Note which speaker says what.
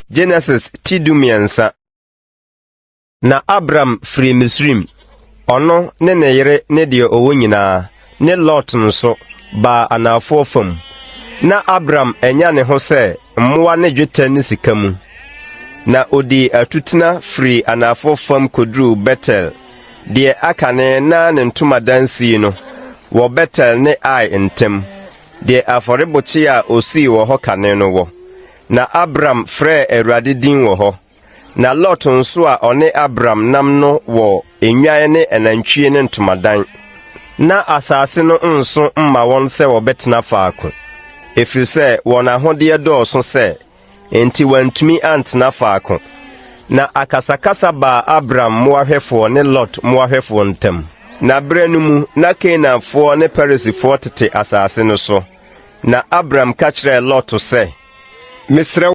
Speaker 1: Genesis ti 13. Na Abram firii Misraim, ɔno ne ne yere ne deɛ ɔwɔ nyinaa, ne Lot nso, baa anafoɔ fam. Na Abram anya ne ho sɛ mmoa ne dwetɛ ne sika mu. Na ɔdii atutena firii anafoɔ fam kɔduruu Betel, deɛ akane na ne ntomadan sie no, wɔ Betel ne Ai ntam, deɛ afɔrebukyia a ɔsii wɔ hɔ kane no wɔ. Na Abram frɛɛ Awurade din wɔ hɔ. Na Lot nso a ɔne Abram nam no wɔ nnwan ne anantwie ne ntomadan. Na asase no nso mma wɔn sɛ wɔbɛtena faako, ɛfiri sɛ wɔn ahodeɛ dɔɔso sɛ, enti wɔantumi antena faako. Na akasakasa baa Abram mmoahwɛfoɔ ne Lot mmoahwɛfoɔ ntam. Na berɛ no mu na Kanaanfoɔ ne Perisifoɔ tete asase no so. Na Abram ka kyerɛɛ Lot sɛ,
Speaker 2: Mesrɛ